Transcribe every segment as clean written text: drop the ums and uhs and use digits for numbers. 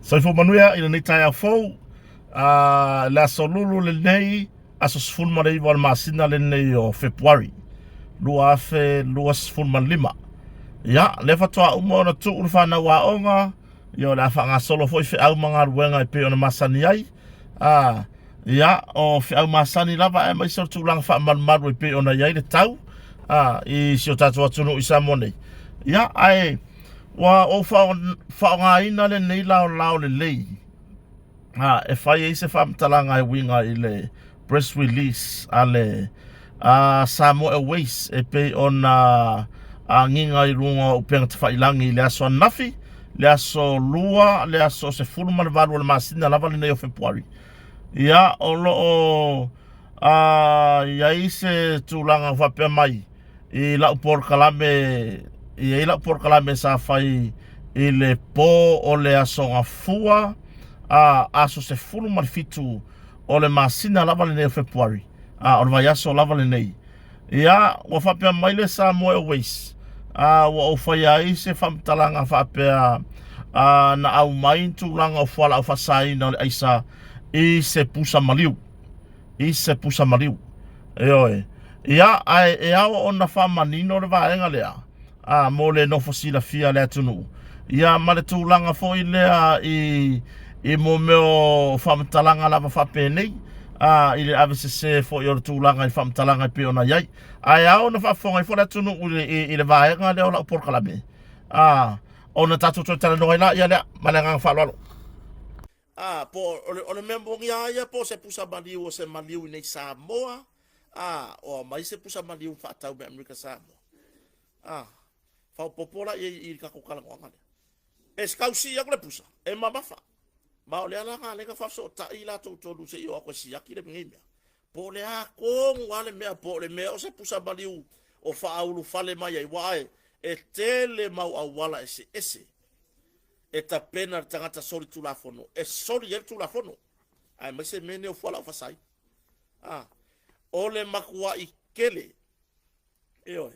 Soifua manuia i lenei taeao fou, a le aso Lulu lenei, aso 19 o le masina lenei o Fepuari 2025. Ia, lea faatoa uma ona tuu le fanau aoga, ia o le a faagasolo foi feau ma galuega e pei ona masani ai. A, ia, o feau masani lava aemaise o le tulaga faamalumalu e pei ona i ai le tau a, i si o tatou atunuu i Samoa nei. Ia, ae ua ou faaaogaina lenei laolao lelei a, e fai ai se faamatalaga e uiga i le press release a le a Samoa Airways e pei ona agiga i luga o upega tafailagi i le aso ananafi, le aso 2, le aso 18 o le masina lava lenei o Fepuari. Ia, o lo o a, i ai se tulaga faapea mai i lau polokalame, i ai lau polokalame sa fai i le po o le aso Gafua, a, aso 17 o le masina lava lenei o Fepuari, a, o le vaiaso lava lenei. Ia, ua faapea mai le Samoa Airways, a, ua ou faia ai se faamatalaga faapea, a, na aumai ni tulaga o fualaau faasaina o le aisa i se pusa maliu, i se pusa maliu. Ioe. Ia, ae e ao ona faamanino le vaega lea, a, mo le nofo silafia a le atunuu. Ia, ma le tulaga foi lea i, i mo mea o faamatalaga lava faapenei, a, i le avesese foi o le tulaga i faamatalaga e pei ona i ai. Ae ao ona faafofoga ifo le atunuu i le, i, i le vaega lea o lau polokalame, a, ona tatou toe talanoa ai laia lea, ma le agaga faaaloalo. A, po o le, o le mea moni lava ia, po o se pusa maliu o se maliu i nei Samoa, a, o aumai se pusa maliu faatau mai Amerika Samoa. A, faaopoopo la i ai i le tatou talanoaga lea. E tau sii atu le pusa, e mamafa. Ma o lea la na ala ai ona faafesootai i latou tonu se i oo atu e siaki le nei mea. Po o le a tonu lava le mea, po o le mea o se pusa maliu o faaulufale mai ai, aua e tele mau auala eseese e tapena le tagata soli tulafono, e soli ai le tulafono, aemaise mea nei o fualaau faasaina. A, o le matuai tele, ioe,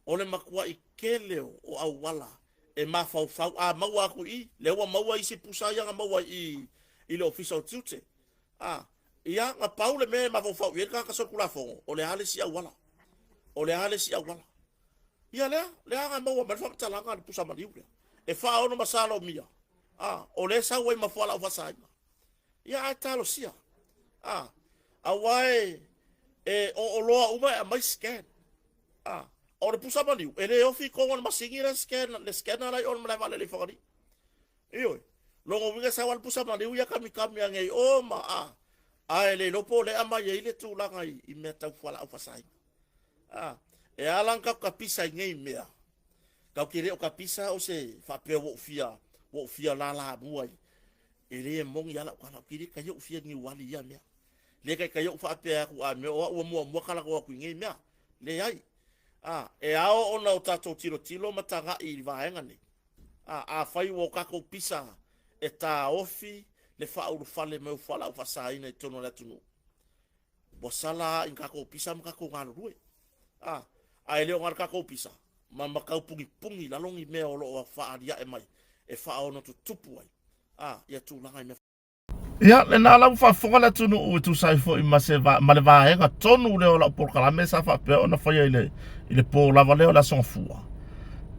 o le matuai tele o auala e mafaufau, a maua atu i i, lea ua maua isi pusa ia na maua i i le Ofisa o Tiute. A, ia, na pau le mea e mafaufau i ai le tagata solitulafono, o le a le isi auala, o le a le isi auala. Ia lea, lea na maua mai le faamatalaga a le pusa maliu lea, e faaono masalomia, a, o lea e sau ai ma fualaau faasaina. Ia ae talosia, a, aua e, e o oloa uma e aumai scan. A, o le pusa maliu, e le ofi i totonu o le masini le scan, le scanner la i o i le malae vaalele i Fagalii. Ioe, lona uiga e sau lava le pusa maliu ia kamikami ane i o ma, a, ae le iloa po o lea e aumai ai le tulaga i, i mea tau fualaau faasaina. A, e ala ona tatou tapisa i nei mea, tatou te le o tapisa o se faapea ua ou fia, ua ou fia lalamua i, e le moni lava lau tala, ou te le taia ou fia niuali i ia mea. Le taitai ou faapea atu a mea o au ua muamua talanoa atu i nei mea. Leai. A, e ao ona o tatou tilotilo ma tagai i vaega nei. A, afai ua o tatou pisa e taofi le faaulufale mai o fualaau faasaina i totonu o le atunuu, ua sala a i tatou pisa ma tatou galulue. A, ae le o na o le tatou pisa, ma ma tau punipuni i lalo ni mea o lo o faaliae mai e faaono tutupu ai, a, ia tulaga i mea. Ia, lena la ua faafofoga le atunuu e tusa ai foi ma se ma le vaega tonu lea o lau polokalame sa faapea ona faia i le i le po lava lea o le Aso Gafua.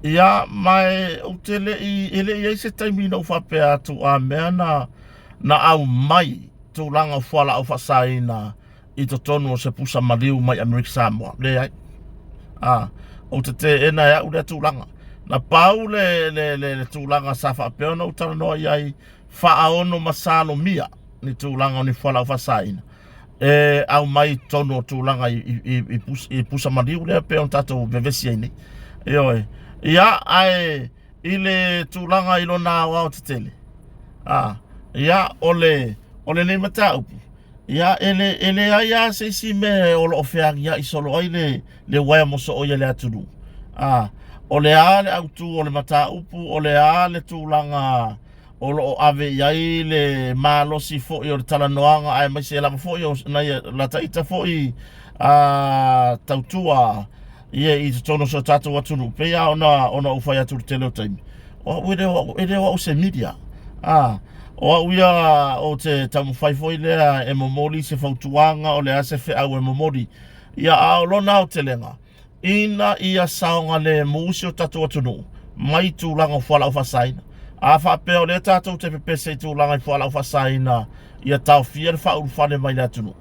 Ia, ma e ou te le i e le i ai se taimi na ou faapea atu a mea na na aumai tulaga o fualaau faasaina i totonu o se pusa maliu mai Amerika Samoa. Leai. A, ou te teena e au lea tulaga. Na pau le, le, le, le tulaga sa faapea ona ou talanoa i ai, faaono masalomia ni tulaga o ni fualaau faasaina e aumai i totonu o tulaga i, i, i, i, pusa, i pusa maliu lea pei ona tatou vevesi ai nei. Ioe. Ia, ae i le tulaga i lona aoao tetele, a, ia, o le, o lenei mataupu, Ia, e le, e leai lava se isi mea o lo o feagiai solo ai le, le uaea mosooi a le atunuu. A, o le a le autu o le mataupu, o le a le tulaga o lo o ave i ai le malosi foi o le talanoaga aemaise lava foi o nai lata ita foi a, tautua ia i totonu o si o tatou atunuu. Pei lava ona, ona ou fai atu i le tele o taimi, o au e le o au, e le o au se media. A, o au ia ou te taumafai foi lea e momoli se fautuaga o le a se feau e momoli. Ia, a o lona aotelega, ina ia saogalemu si o tatou atunuu mai tulaga o fualaau faasaina. A faapea o lea tatou te pepese i tulaga i fualaau faasaina, ia taofia le faaulufale mai le atunuu.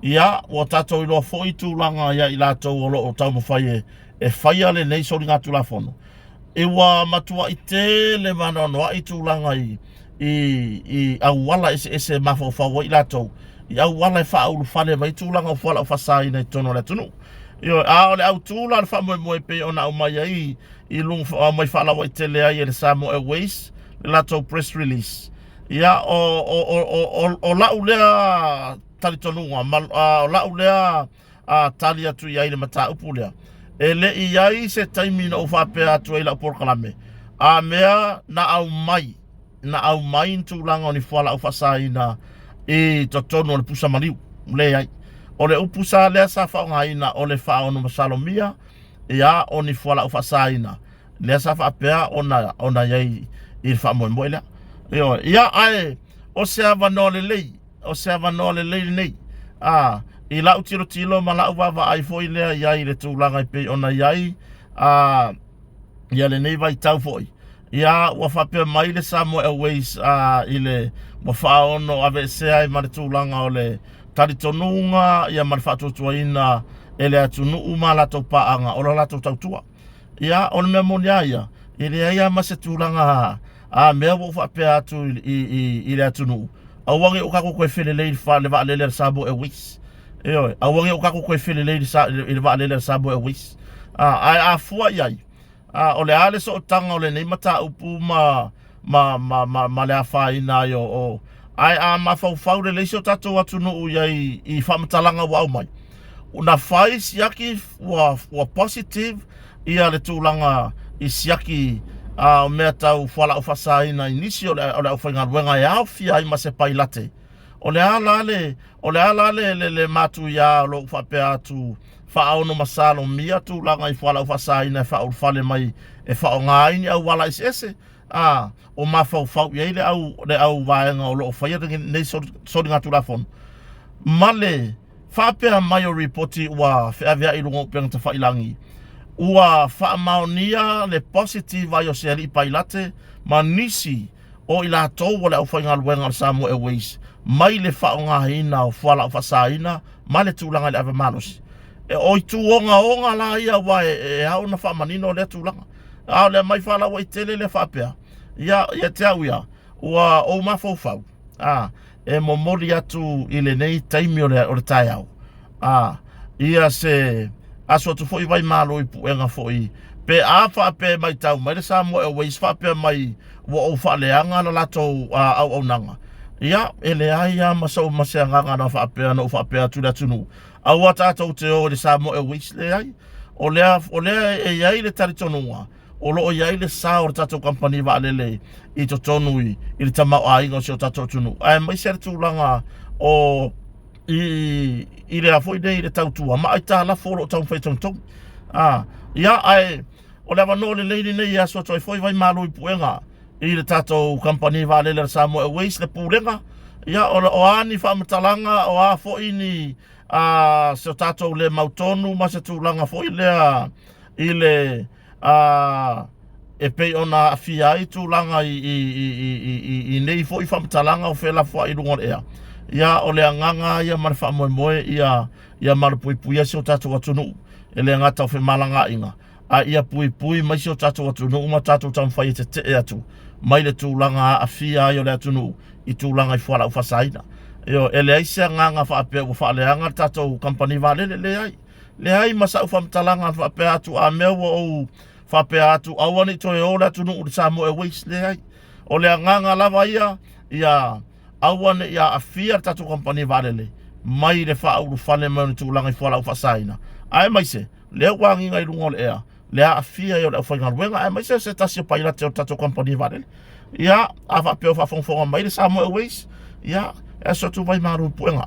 Ia, ua tatou iloa foi tulaga ia i latou o lo o taumafai e, e faia lenei soligatulafono. E ua matuai tele ma anoanoai tulaga i, i, i auala eseese e mafaufau ai i latou, i auala e faaulufale mai tulaga o fualaau faasaina i totonu o le atunuu. Ioe, a o le autu la o le faamoemoe pei ona aumai ai i luga, aumai faalauaitele ai e le Samoa Airways le latou press release. Ia, o, o, o, o, o, o lau lea talitonuga, ma, o lau lea a tali atu i ai i le mataupu lea. E le i i ai se taimi na ou faapea atu ai i lau polokalame, a mea na aumai, na aumai ni tulaga o ni fualaau faasaina i totonu o le pusa maliu. Leai. O le upu sa lea sa faaaogaina o le faaono masalomia, ia, o ni fualaau faasaina, lea sa faapea ona, ona i ai i le faamoemoe lea. Ioe. Ia, ae o se avanoa lelei o se avanoa lelei lenei. A, i lau tilotilo ma lau vaavaai foi lea i ai i le tulaga e pei ona i ai, a, ia lenei vaitau foi. Ia, ua faapea mai le Samoa Airways a, i le, ua faaono aveesea ai ma le tulaga o le talitonuga ia ma le faatuatuaina e le atunuu ma latou paaga o la latou tautua. Ia, o le mea moni lava ia, e leai lava ma se tulaga a mea ua ou faapea atu i, i, i, i le atunuu, aua ne i o tatou toe felelei i le vaalele a le Samoa Airways. Ioe, aua ne i o tatou toe felelei i le vaalele a le Samoa Airways. A, ae a fua i ai, a, o le a le sootaga o lenei mataupu ma, ma, ma, ma, ma le afaina ai o, o ae a mafaufau lelei si o tatou atunuu i ai i faamatalaga ua aumai, na fai siaki ua, ua positive ia le tulaga i siaki a o mea tau fualaau faasaina i nisi o le, o le aufaigaluega e aofia ai ma se pailate. O le a la le, o le a la le, le, le matuia o lou faapea atu faaono masalomia tulaga i fualaau faasaina e faaulufale mai e faaaoga ai ni auala eseese a o mafaufau i ai le au, le au vaega o lo o faia lenei soligatulafono ma le faapea mai o ripoti ua feaveai i luga o upega tafailagi ua faamaonia le positive ai o se alii pailate ma nisi o i latou o le aufaigaluega o le Samoa Airways mai le faaaogaina o fualaau faasaina ma le tulaga i le ava malosi. E, o itu ogaoga la ia aua e, e ao ona faamanino lea tulaga. A o le aumai faalauaitele lea faapea, ia, ia te au ia, ua ou mafaufau, a, e momoli atu i lenei taimi o le, o le taeao, a, ia se aso atu foi vai malo i puega foi, pe a faapea e matau mai le Samoa Airways faapea mai ua ou faaleaga la latou auaunaga, ia, e leai lava ma sou ma se agaga na faapea na ou faapea atu i le atunuu, aua tatou te o i le Samoa Airways, leai. O lea, o lea e i ai le talitonuga, o lo o i ai le sao o le tatou kamupani vaalele i totonu i, i le tamaoaiga o si o tatou atunuu, aemaise le tulaga o i, i le a foi nei i le tautua ma aitalafu o lo o taumafai e togitogi. A, ia, ae o le avanoa lelei lenei e aso atu ai foi Vaimalu i Puega i le tatou kamupani vaalele a le Samoa Airways, le Pulega, ia, o, o a ni faamatalaga, o a foi ni a, se o tatou le mautonu ma se tulaga foi lea i le a, e pei ona aafia ai tulaga i, i, i, i, i, i nei foi faamatalaga o felafoai i luga o le ea. Ia, o le agaga ia ma le faamoemoe ia, ia malupuipuia si o tatou atunuu, e le gata o femalagaaiga, a ia puipui mai si o tatou atunuu ma tatou taumafai e tetee atu mai le tulaga aafia ai o le atunuu i tulaga i fualaau faasaina. Ioe, e leai se agaga faapea ua faaleaga le tatou kamupani vaalele, leai. Leai ma sau faamatalaga faapea atu a mea ua ou faapea atu aua ne i toe o le atunuu i le Samoa Airways, leai. O le agaga lava ia, ia aua ne i aafia le tatou kamupani vaalele mai le faaulufale mai o ni tulaga i fualaau faasaina, aemaise lea ua agiga i luga o le ea le aafia ai o le aufaigaluega aemaise o se tasi o pailate o le tatou kamupani vaalele. Ia, a faapea o faafogafoga mai le Samoa Airways, ia, e aso atu vai malu i puega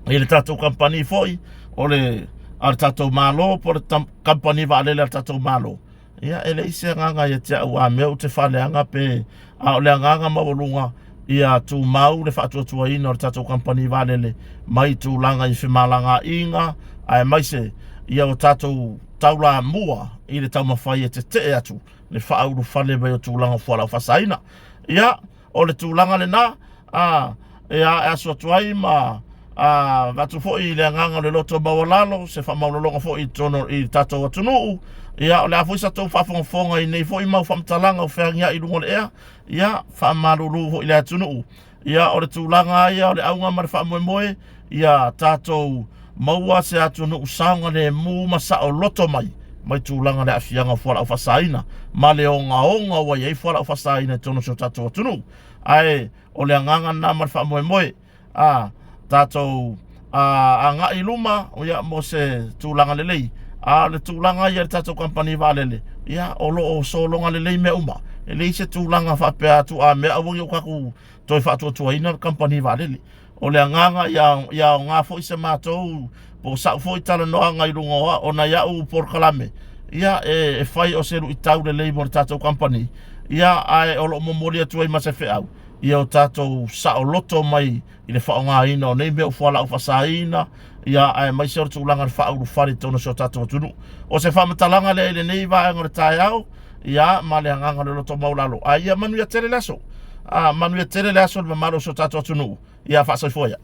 i le tatou kamupani foi o le a le tatou Malo po o le kamupani vaalele a le tatou Malo. Ia, e leai se agaga ia te au a mea ou te faaleaga pe a o le agaga maualuga ia tumau le faatuatuaina o le tatou kamupani vaalele mai tulaga i femalagaaiga aemaise ia o tatou taulamua i le taumafai e tetee atu le faaulufale mai o tulaga o fualaau faasaina. Ia, o le tulaga lena, a, e aso atu ai ma a, avatu foi i le agaga o le loto maualalo se faamaualaloga foi i totonu i le tatou atunuu. Ia, o le a foi sa tou faafogafoga i nei foi mau faamatalaga o feagiai i luga o le ea, ia, faamalulu foi i le atunuu. Ia, o le tulaga lava ia o le auga ma le faamoemoe, ia tatou maua se atunuu saogalemu ma saoloto mai mai tulaga o le aafiaga o fualaau faasaina ma le ogaoga ua i ai fualaau faasaina i totonu o si o tatou atunuu. Ae o le agaga lena ma le faamoemoe a tatou a, agai i luma ia, mo se tulaga lelei. A o le tulaga ia i le tatou kamupani vaalele, ia, o lo o sologa lelei mea uma. E leai se tulaga faapea atu a mea aua ne i o tatou toe faatuatuaina le kamupani vaalele. O le agaga ia, ia aoga foi se matou po o sa'u foi talanoaga i luga o nai a'u polokalame, ia e, e fai o se luitau lelei mo le tatou kamupani, ia ae o lo o momoli atu ai ma se feau ia o tatou saoloto mai i le faaaogaina o nei mea o fualaau faasaina, ia aemaise o le tulaga o le faaulufale i totonu o si o tatou atunuu. O se faamatalaga lea i lenei vaega o le taeao, ia ma le agaga o le loto maualalo, ae ia manuia tele le aso. A manuia tele le aso i le mamalu o si o tatou atunuu. Ia faasoifua ia.